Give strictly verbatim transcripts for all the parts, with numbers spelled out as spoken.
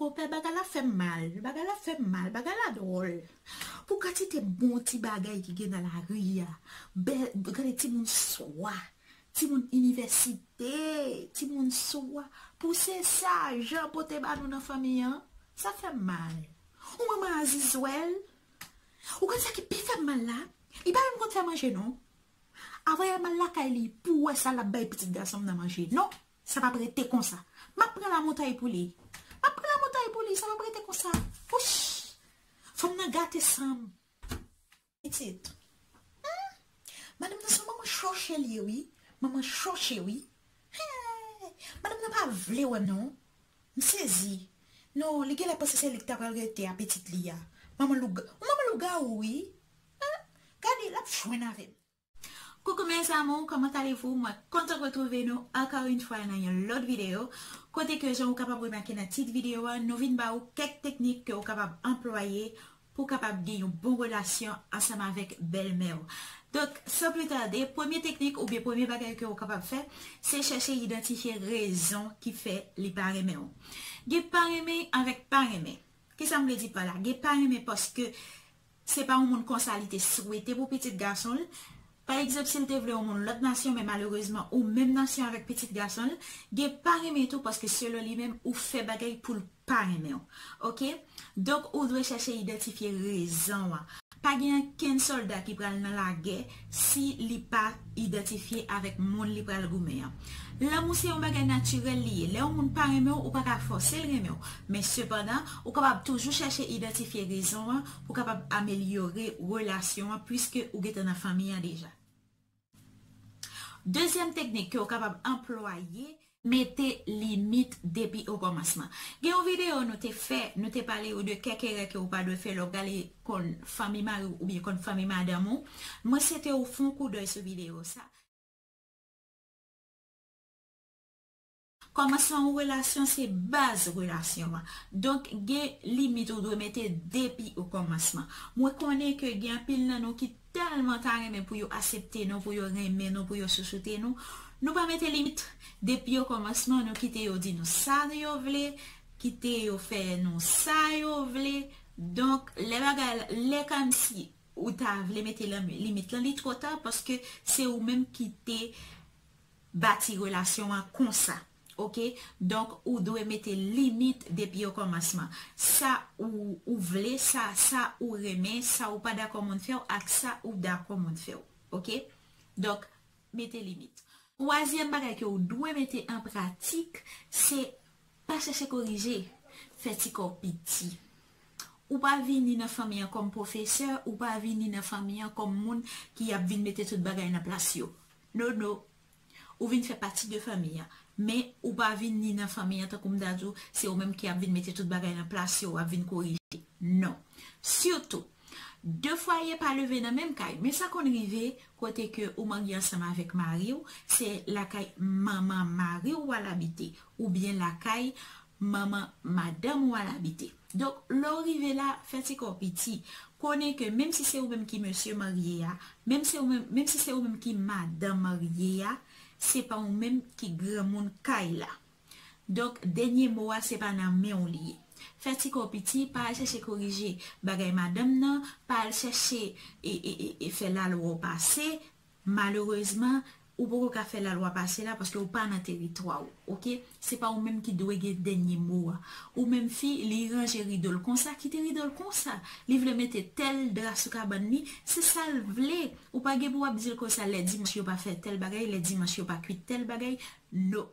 Monpè, bagay la fè m mal, bagay la fè m mal, bagay la dwòl. Pou kantite bon ti bagay ki gen nan lari a, bèl, gade timoun swa, timoun inivèsite, timoun swa, pou se sa jan pote ba nou nan fanmi an, sa fè m mal. Ou manman Azizwèl, ou konn sa ki pi fè m mal la? Li pa menm konn fè manje non. Avoye m al lakay li pou wè sa l ap bay pitit gason m nan manje. Non, sa p ap rete konsa. M ap pran lamontay pou li. M ap pran lamontay pou li, sa p ap rete konsa. Wouch! Fanm nan gate san m. Pitit. Hmm? Madanm nan se yon manman chòche li ye wi. Manman chòche wi. Hey! Madanm nan pa vle wè m non. M sezi. Non, li genlè panse se li ki ta pral rete a pitit li a. Manman louga, yon manman lougawou wi. Hein? Gade, l ap jwenn avè m. Coucou mes amours, comment allez-vous? Mwen kontan retwouve nou ankò yon fwa nan yon lòt videyo. Kote ke jan ou kapab remake nan tit videyo a, nou vin ba ou kèk teknik ke ou kapab anplwaye pou kapab gen yon bon relasyon ansanm avèk bèlmè w. Donk, san pli tade, premye teknik oubyen premye bagay ke ou kapab fè, se chèche idantifye rezon ki fè li pa renmen w. Gen pa renmen avèk pa renmen. Kisa m vle di pa la? Gen pa renmen paske se pa yon moun konsa li te swete pou pitit gason l. Pa egzanp, si l te vle yon moun lòt nasyon, men malerezman, ou menm nasyon avèk pitit gason l, gen pa renmen tou paske selon li menm, ou fè bagay pou l pa renmen w. Oke? Donk, ou dwe chèche idantifye rezon an. Pa gen ankenn sòlda ki pral nan lagè si li pa idantifye avèk moun li pral goumen an. Lanmou se yon bagay natirèl li ye. Lè yon moun pa renmen w, ou pa ka fòse l renmen w. Men sepandan, ou kapab toujou chèche idantifye rezon an pou kapab amelyore relasyon an, piske ou gentan nan fanmi an deja. Dezyèm teknik ke w kapab anplwaye, mete limit depi okòmansman. Gen yon videyo nou te fè, nou te pale yo de kèk erè ke ou pa dwe fè lè w prale konn fanmi mari w oubyen konn fanmi madanm ou. Mwen swete ou fè yon koudèy sou videyo sa. Kòmansman yon relasyon se baz relasyon an. Donk, gen limit ou dwe mete depi okòmansman. Mwen konnen ke gen anpil nan nou ki tèlman ta renmen pou yo aksepte nou, pou yo renmen nou, pou yo chouchoute nou. Nou pa mete limit. Depi okòmansman, nou kite yo di nou sa yo vle, kite yo fè nou sa yo vle. Donk, lè bagay, lè kòmsi ou ta vle mete lan-, limit lan, li twò ta, paske se ou menm ki te bati relasyon an konsa. Oke? Donk, ou dwe mete limit depi okòmansman. Sa ou, ou vle, sa, sa ou renmen, sa ou pa dakò moun fè w, ak sa ou dakò moun fè w. Oke? Donk, mete limit. Twazyèm bagay ke ou dwe mete an pratik, se pa chèche korije, fè ti kò w piti. Ou pa vini nan fanmi an kòm pwofesè, ou pa vini nan fanmi an kòm moun ki ap vin mete tout bagay nan plas yo. No, no. Ou vin fè pati de fanmi an. Men ou pa vin ni nan fanmi an, tankou m ta di w, se ou menm ki ap vin mete tout bagay nan plas yo, w ap vin korije. Non. Sitou, de fwaye pa leve nan menm kay. Men sa konn rive kote ke ou marye ansanm avèk mari w, se lakay manman mari w w al abite, oubyen lakay manman madanm ou al abite. Donk, lè w rive la, fè ti kò w piti. Konnen ke menm si se ou menm ki mesye marye a, menm se ou menm, menm si se ou menm ki madanm marye a, se pa ou menm ki granmoun kay la. Donk, dènye mo a, se pa nan men w li ye. Fè ti kò w piti, pa al chèche korije bagay madanm nan, pa al chèche e, e, e, e fè lalwa w pase. Malerezman, ou poko ka fè lalwa pase la paske ou pa nan teritwa w, oke? Se pa ou menm ki dwe gen dènye mo a. Ou menm fi, li ranje rido l konsa, kite rido l konsa. Li vle mete tèl dra sou kabann li, se sa l vle. Ou pa gen pou w ap di l konsa lè dimanch yo pa fè tèl bagay, lè dimanch yo pa kwit tèl bagay. No.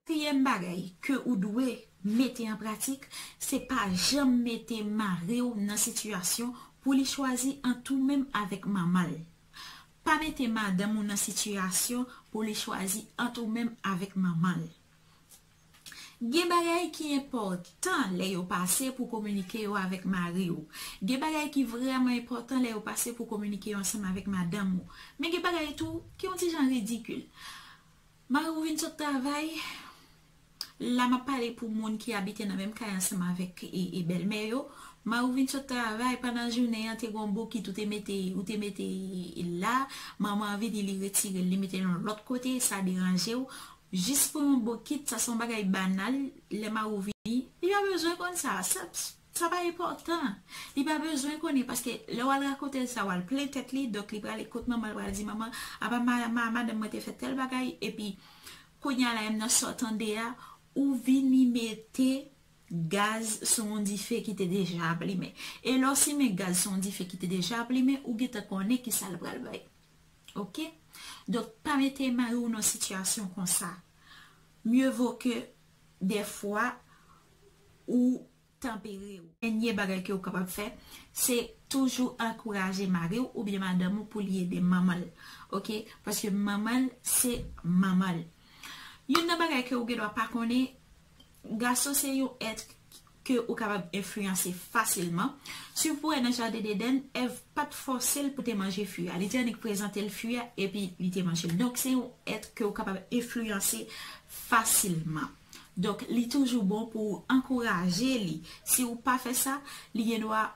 Katriyèm bagay ke ou dwe mete an pratik, se pa janm mete mari w nan sitiyasyon pou li chwazi ant ou menm avèk manman l. Pa mete madanm ou nan sitiyasyon pou li chwazi ant ou menm avèk manman l. Gen bagay ki enpòtan lè yo pase pou kominike yo avèk mari w. Gen bagay ki vrèman enpòtan lè yo pase pou kominike yo ansanm avèk madanm ou. Men gen bagay tou ki yon ti jan ridikil. Mari w vin sot travay, la m ap pale pou moun ki abite nan menm kay ansanm avèk e, e bèlmè yo. Mari w vin sot travay, pandan jounen an, te gon bokit ou te mete, ou te mete la, manman an vini, li retire l, li mete l yon lòt kote, sa deranje w. Jis pou yon bokit, sa se yon bagay banal, lè mari w vini, li pa bezwen konn sa, sa, sa pa enpòtan. Li pa bezwen konnen, paske lè w al rakonte l sa, w al plen tèt li, donk li prale kot manman, li pral di, "Manman, apa ma, ma, madanm mwen te fè tèl bagay, epi kounye a la, m nan sa w tande a, ou vini mete gaz sou yon dife ki te deja ap limen." E lè w simen gaz sou yon dife ki te deja ap limen, ou gentan konnen ki sa l pral bay. Oke? Donk, pa mete mari w nan sitiyasyon konsa. Mye vo ke dèfwa ou tanpere w. Dènye bagay ke w kapab fè, se toujou ankouraje mari w oubyen madanm ou pou li ede manman l. Oke? Paske manman l, se manman l. Youn nan bagay ke ou gen dwa pa konnen, gason se yon èt ke ou kapab enfliyanse fasilman. Si w pou wè nan jaden Edenn, Èv pa t fòse l pou te manje fwi a. Li te annik prezante l fwi a, epi li te manje l. Donk, se yon èt ke ou kapab enfliyanse fasilman. Donk, li toujou bon pou w ankouraje li. Si ou pa fè sa, li gen dwa,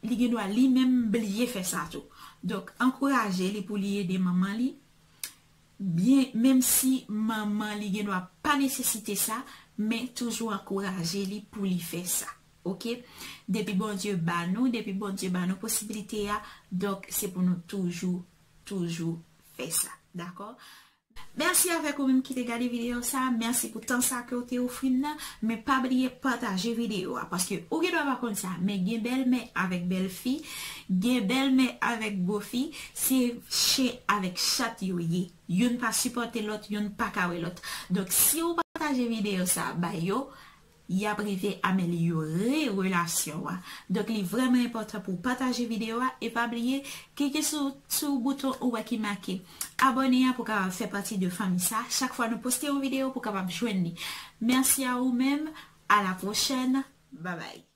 li gen dwa li menm bliye fè sa tou. Donk, ankouraje li pou li ede manman li. Byen, menm si manman li gen dwa pa nesesite sa, men toujou ankouraje li pou li fè sa. Oke? Depi Bondye ba nou, depi Bondye ba nou posibilite a, donk se pou nou toujou, toujou fè sa. Dakò? Mèsi avèk ou menm ki te gade videyo sa, mèsi pou tan sa ke w te ofri m nan, men pa bliye pataje videyo a, paske ou gen dwa pa konn sa, men gen bèlmè avèk bèlfi, gen bèlmè avèk bofi, se chen avèk chat yo ye. Youn pa sipòte lòt, youn pa ka wè lòt. Donk, si w pataje videyo sa a bay yo, y ap rive amelyore relasyon an. Donk, li vrèman enpòtan pou w pataje videyo a e pa bliye klike sou, sou bouton ou wè ki make abòne a pou w kapab fè pati de fanmi sa. Chak fwa nou poste yon videyo, pou w kapab jwenn li. Mèsi a ou menm. A la pwochèn. Babay.